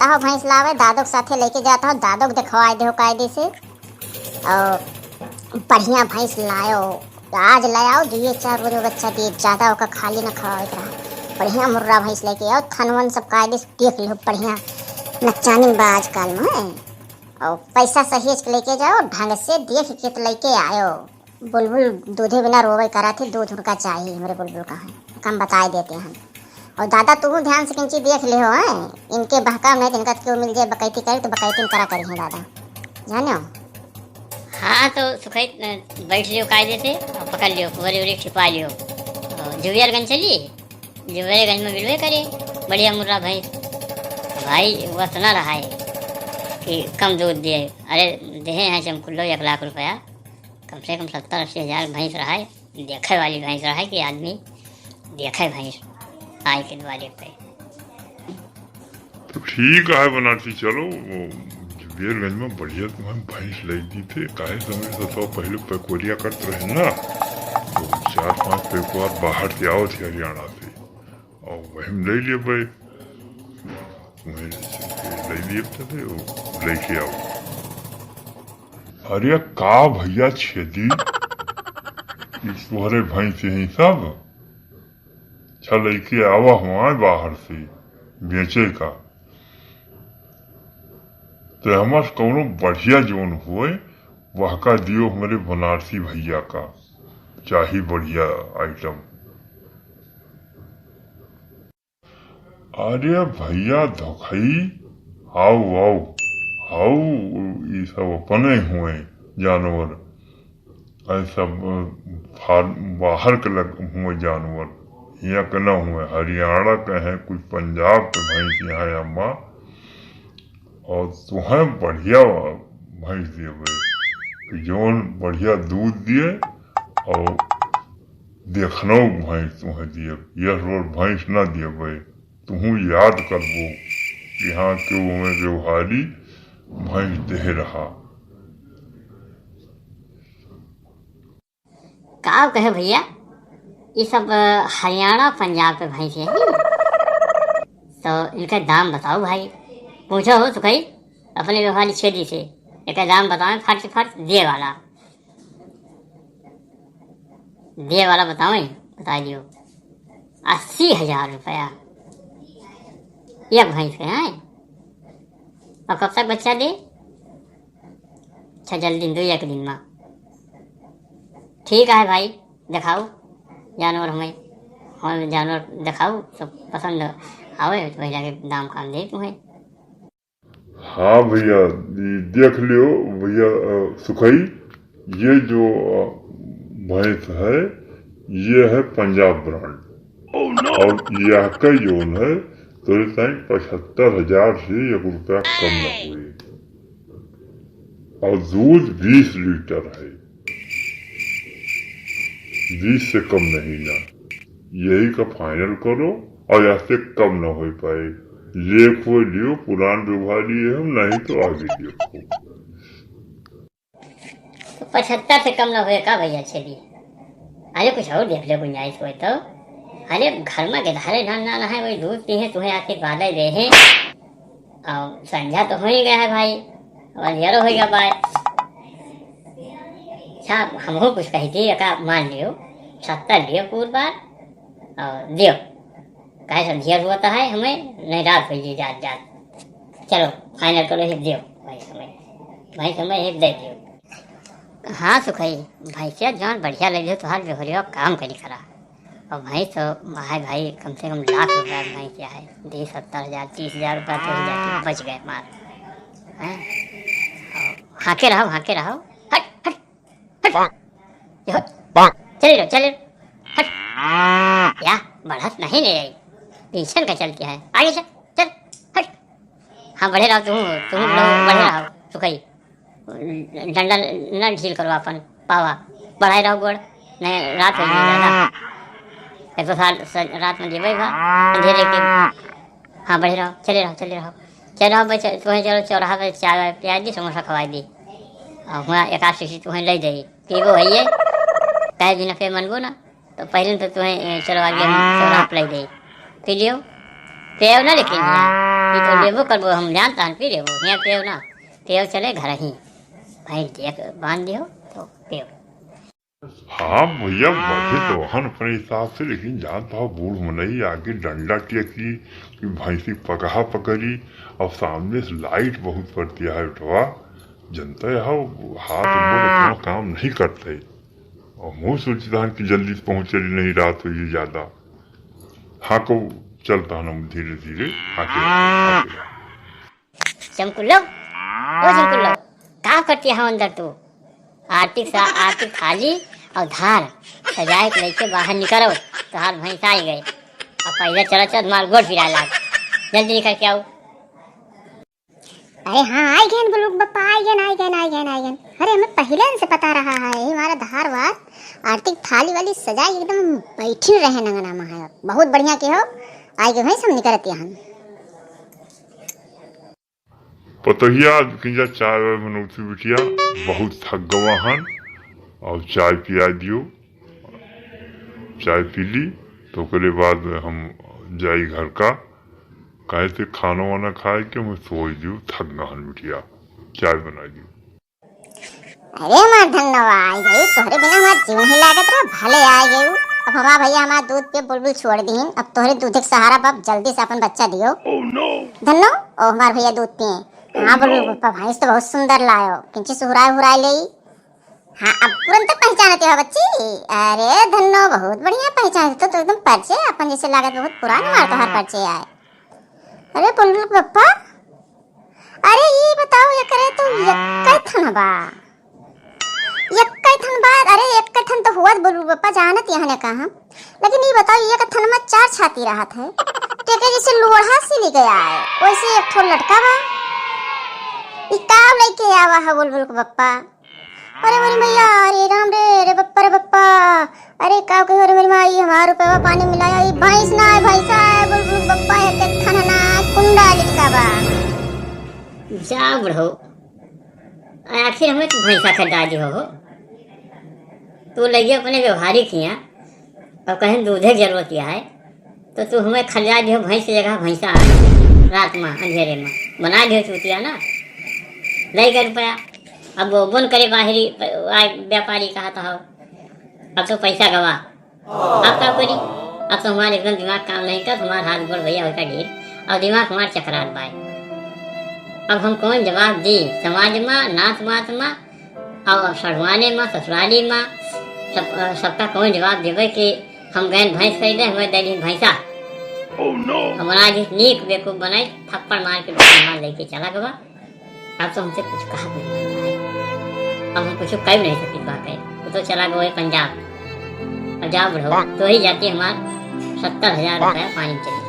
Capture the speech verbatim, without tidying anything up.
जात हो भैंस लावे, दादो के साथे लेके जात हो, दादो के देखवाए देहो कायदे से। और बढ़िया भैंस लायो, आज ले आओ, दुइये चार गो बच्चा दिए, ज्यादा ओका खाली न खवावत रहा। बढ़िया मुर्रा भैंस लेके आओ, थनवन सब कायदे से देख लियो, बढ़िया नकचानी बा आजकल में। और पैसा सहेज के लेके जाओ, ढंग से देख के तो लेके आयो। बुलबुल दूधे बिना रोवे करा थे, दूध उनका चाहिए, हमरे बुलबुल का है, हम बताए देते हैं। और दादा, तू ध्यान से किंची देख लिहो, हैं? इनके बहकाव नहीं, तो इनका क्यों मिल जाए, बकैती करे तो बकैती करा करी हैं दादा, जानो? हाँ, तो सुखई, अ, बैठ लियो कायदे से और पकड़ लियो, बोरी वोरी छिपा लियो। और जुबियरगंज चली, जुबियरगंज में मिलवे करे बढ़िया मुर्रा भैंस। भाई, वस ना रहा है कि कम दूध दिए। अरे, देहे हैं चमकुल्लो एक लाख रुपया, कम से कम सत्तर अस्सी हजार भैंस रहा है। देखे वाली भैंस रहे कि आदमी देखे भैंस आए के द्वारे पे। तो ठीक है बनारसी, चलो, वो जुबेरगंज में बढ़िया तुम्हें भैंस ले दी थे, काहे से हमरे ससुर पहले पैकोरिया करत रहे ना, तो चार पांच पैकोर बाहर से आओ थे हरियाणा से, और वही में ले लिए भाई, वहीं से ले लिए थे, वो लेके आओ। अरे का भैया छेदी, ई तोहरे भैंस ही सब? अच्छा, लइके आवा हुआ बाहर से बेचे का, तो हमर कौनो बढ़िया जोन होए, वह का दियो हमरे बनारसी भैया का, चाही बढ़िया आइटम। अरे भैया धोखई, आओ, आओ, आओ, ई सब अपने हुए जानवर, ऐ सब, अ, फार-, बाहर के लग हुए जानवर, हियाँ के न हुए, हरियाणा के हैं, कुछ पंजाब के भैंस यहाँ अम्मा, और तुहें बढ़िया भैंस देवे, कि जौन बढ़िया दूध दिए, और देखनो भैंस तुहें दिए, यह रोज भैंस ना दिए भाई। तुहूँ याद करबो कि हाँ, केहू हमें व्यवहारी भैंस देहे रहा। का कहे भैया, ई सब, अ, हरियाणा पंजाब के भैंस है, तो इनका दाम बताओ भाई। पूछो हो सुखई अपने व्यवहारी छेदी से, इनका दाम बताओ फट से फट दिए वाला। दिए वाला बताओ, बता दियो। अस्सी हजार रुपया एक भैंस के हैं। और कब तक बच्चा दे? अच्छा, जल्दी दो, एक दिन में। ठीक है भाई, दिखाओ जानवर हमें, और जानवर दिखाओ, सब पसंद आवे तो वही जाके दाम काम दे तुम्हें। हाँ भैया, ये देख लियो भैया, अ, सुखई, ये जो, अ, भैंस है, ये है पंजाब ब्रांड। और यह का जोन है, तो ये ताई पचहत्तर हजार से एक रुपया कम न हुए। और दूध बीस लीटर है, बीस से कम नहीं ना। यही का फाइनल करो, और यहाँ से कम ना हो पाए। लेखो लियो, पुरान व्यवहारी है हम, नहीं तो आगे देखो। तो पचहत्तर से कम ना होए का भैया छेदी? अरे कुछ और देख लो, गुंजाइश होए तो। अरे घर में गिधारे ना ना है, वही दूध पीहे, तुम्हें आशीर्वाद दे हैं। और संझा तो हो ही गया है भाई, अब अंधेरो हो गया भाई। अच्छा, हमहू कुछ कही थी, एका मान लियो, सत्तर लियो पूर बार, और दियो। काहे से अंधेर हुआ तो है हमें, नहीं रात हो जाए जात जात। चलो, फाइनल करो, हिप दियो भाई समय, भाई समय हिप दे दियो। हाँ सुखई, भैंसिया जौन बढ़िया लगे, तोहार बेहरिया काम करी करा। और भैंस तो, भाई, भाई, कम से कम लाख रुपया की भैंसिया है, दे सत्तर हजार, तीस हजार रुपया तो हो जाती, बच गए माल। हैं? और हाँके रहो, हाँके रहो। हट, हट, हट। ये हट। चले रहो, चले रहो। हट। या, बढ़त नहीं ले रही। पेंशन का चलती है। आगे चल, चल, हट। हाँ, बढ़े रहो, तुम, तुम लोग बढ़े रहो, सुखई। डंडा न ढील करो अपन, पावा। बढ़ाए रहो गोड़, नहीं रात हो जाए ज्यादा। एक तो साल, स-, रात में देवे बा, अंधेरे के। हाँ, बढ़े रहो, चले रहो, चले रहो। चले रहो भाई, च-, तुम्हें चलो चौराहा पे चाय वाय पिया दी, समोसा खवाई दी। और हुआ एक आध शीशी तुम्हें ले दे। पीबो है ये, कहे बिना पे मनबो ना, तो पहले तो तुम्हें, ए, चलो आगे हम चौराहा पे ले दे। पी लियो, पियो ना लेकिन यहाँ। ई तो लेबो करबो, हम जानत हन, पी लेबो, हियाँ पियो ना, पियो चले घर ही। भाई देख, बांध दियो, तो पियो। हाँ भैया, बढ़े तो हन अपने हिसाब से, लेकिन जानत हो, बूढ़ मनई आगे डंडा टेकी कि भैंसी पगहा पकड़ी, और सामने से लाइट बहुत पड़ती है बेटवा, जनते हो, हाथ गोड़ उतना काम नहीं करते। और मुँह सोचता हन कि जल्दी से पहुँच चली, नहीं रात हो ये ज्यादा। हाँ को चलता हन हम धीरे धीरे आके, आके। चमकुल्लो, ओ चमकुल्लो, का करती है अंदर तू? आरती सा, आरती थाली और धार सजाए के लेके बाहर निकरो, तोहार भैंस आई गए। अब पहले चला चल, मार गोड़ पिराए लाग। जल्दी निकल के आओ। अरे हाँ, आई गए बुलबुल बप्पा, आई गए, आई गए, आई गए, आई गए। अरे हमें पहले से पता रहा है, यही हमारा धार वार आरती थाली वाली सजाए एकदम बैठी रहे नंगना में है। बहुत बढ़िया के हो, आई गए भाई सब निकलते हैं। पतोहिया, आज किंजा चाय वाय बनौती बिटिया, बहुत थक गवा हन, और चाय पिया दियो, चाय पी ली, तो ओकरे बाद हम जाई घर का, काहे से खाना वाना खाए के हम सोई दियो, थक गहन बिटिया, चाय बना दियो। अरे हमार धन्नो आई गई, तोहरे बिना हमार जीव नहीं लागत रहा, भले आई गई। अब हमार भैया हमार दूध पे बुलबुल छोड़ दीन, अब तोहरे दूध के सहारा बाप जल्दी से अपन बच्चा दियो। धन्नो, ओ हमार भैया दूध पिए। हाँ बुलबुल पप्पा, भैंस तो बहुत सुंदर लायो, किंची सुहराए हुराए लेई। हाँ अब तुरंत पहचानते हो बच्ची। अरे धन्नो बहुत बढ़िया पहचान, तो, तो एकदम परिचय अपन जैसे लागत, बहुत पुरान हमार तोहर परिचय आए। अरे बुलबुल पप्पा, अरे ई बताओ, एकरे तो एक्कै थन बा, एक्कै थन बा। अरे एक्कै थन तो हुआ बुलबुल पप्पा, जानत यहाँ ने कहा, लेकिन ई बताओ, एक थन में चार छाती रहत है, तेके जैसे लोढ़ा सिली गया है, वैसे एक ठो लटका बा। ई का लेके आवा है बुलबुल के पप्पा? अरे मोरी मैया, अरे राम रे, रे बप्पा, रे बप्पा, अरे का कहो रे मोरी माई, हमार रुपया पानी मिलाया, ई भैंस ना है, भैंसा है, बुलबुल बप्पा है, के खाना ना है, कुंडा लिखा बा। जा बुढ़ऊ, आखिर हमें तू भैंसा खरीदा दियो हो, तू लगे अपने व्यवहारिक हिया, और कहीं दूधे के जरूरत है, तो तू हमें खरीदा दियो भैंस की जगह भैंसा, रात में अंधेरे में बना दियो चूतिया ना, दे के रुपया। अब वो बोन करे बाहरी प-, आ, व्यापारी कहा था हो, अब तो पैसा गवा, अब का करी? अब तो हमारे एकदम दिमाग काम नहीं कर, हमारे हाथ गोड़ भैया होता ढील, और दिमाग हमारे चकरात बाय। अब हम कौन जवाब दी समाज में, नात बात में, और अब सढ़ुआने में, ससुराली में, सब, अ, सबका कौन जवाब देवे कि हम गए भैंस खरीदे, हमें दे दी भैंसा। Oh no! हमारा जिस नीक बेवकूफ बनाई, थप्पड़ मार के हमारा लेके चला गवा। अब तो हमसे कुछ कहा नहीं जाता है, अब हम कुछ कह नहीं सकते बात है। वो तो चला गया पंजाब। अब जाओ बुढ़ऊ, तो ही जाती हमार सत्तर हजार रुपया पानी में चली।